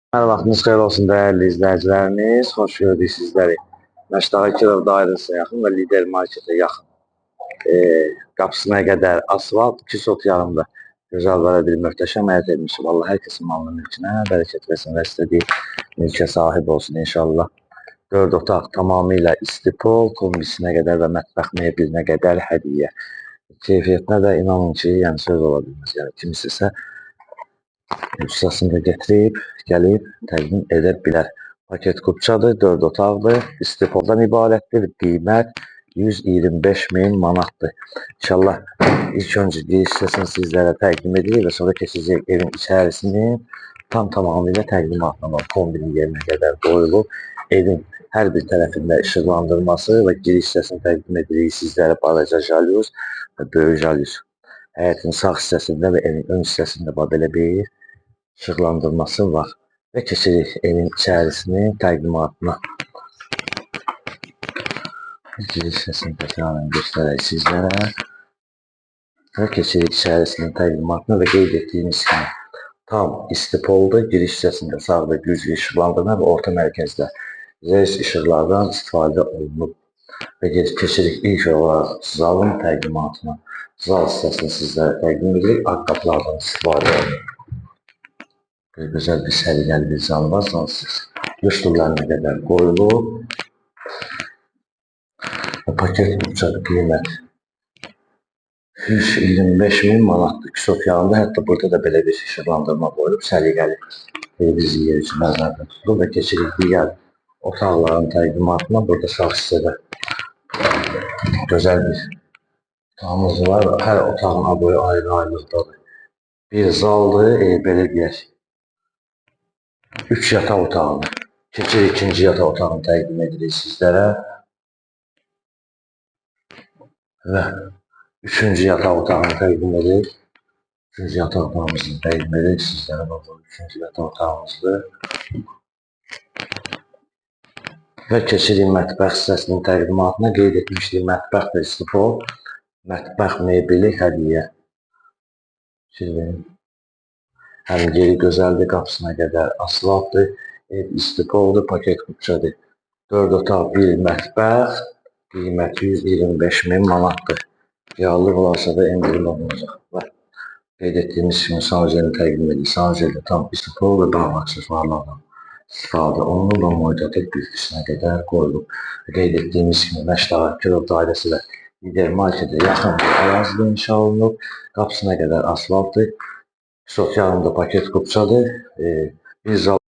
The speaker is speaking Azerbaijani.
Hər vaxtınız xeyir olsun dəyərli izləyicilərimiz. Xoş gördük sizləri. Məşdağa Kirov dairəsinə yaxın və Lider marketə yaxın. Qapısına qədər asfalt, 2 sot yarımda. Gözəl belə bir möhtəşəm həyət etmişik. Allah hər kəsin malına, mülkünə bərəkət versin və istədiyi mülkə sahib olsun inşallah. 4 otaq tamamilə istipol, kombisinə qədər və mətbəx mebelinə qədər hədiyyə. Keyfiyyətinə də inanın ki, yəni söz ola bilməz. Yəni kim istəsə ustasını da getirib, gəlib təqdim edə bilər. Paket kupçadır, 4 otaqdır, istipoldan ibarətdir. Qiymət 125 min manatdır. İnşallah ilk öncə giriş hissəsini sizlərə təqdim edirik və sonra keçəcək evin içərisini tam tamamilə təqdimatına var. Kombinin yerinə qədər qoyulub. Evin hər bir tərəfində işıqlandırması və giriş hissəsini təqdim edirik sizlərə balaca jalüz və böyük jalüz. Həyətin sağ hissəsində və evin ön hissəsində belə bir işıqlandırması var. Və keçirik evin içərisinin təqdimatına. Giriş hissəsini təkrarən göstərək sizlərə. Və keçirik içərisinin təqdimatına və qeyd etdiyimiz kimi tam istipoldur. Giriş hissəsində sağda güclü işıqlandırma və orta mərkəzdə reys işıqlardan istifadə olunub. Və keçirik ilk olaraq zalın təqdimatına. Zal hissəsini sizlərə təqdim edirik. Ağ qapılardan istifadə olunub. Bir gözəl bir səliqəli bir zal var. Zal hissəsi lüstrlarına qədər qoyulub. Və paket kupçadır, qiymət 125 min manatdır. 2 sot yarımda, hətta burada da belə bir işıqlandırma qoyulub. Səliqəli televiziya yeri üçün nəzərdə tutulub və keçirik digər otaqların təqdimatına. Burada sağ hissədə gözəl bir otağımız var. Hər otağın aboyu ayrı-ayrılıqdadır. Bir zaldır, belə deyək. 3 yataq otağıdır. Keçirik ikinci yataq otağını təqdim edirik sizlərə. Və üçüncü yataq otağını təqdim edirik. Üçüncü yataq otağımızı təqdim edirik sizlərə. Bax, bu üçüncü yataq otağımızdır. Və keçirik mətbəx hissəsinin təqdimatına. Qeyd etmişdik, mətbəx də istipol, mətbəx mebeli hədiyyə. Şimdi həm yeri gözəldir, qapısına qədər asfaltdır, ev istipoldur, paket kupçadır. 4 otaq, 1 mətbəx, qiyməti 125 min manatdır. Reallıq olarsa da endirim olunacaq. Və qeyd etdiyimiz kimi sanuzelini təqdim edirik. Sanuzeldə tam istipol və bağlı aksesuarlardan istifadə olunub və moydadır güzgüsünə qədər qoyulub. Qeyd etdiyimiz kimi Məşdağa Kirov dairəsi və Lider marketə yaxın bir ərazidə inşa olunub. Qapısına qədər asfaltdır. Sot yarımda paket kupçadır. Bir zal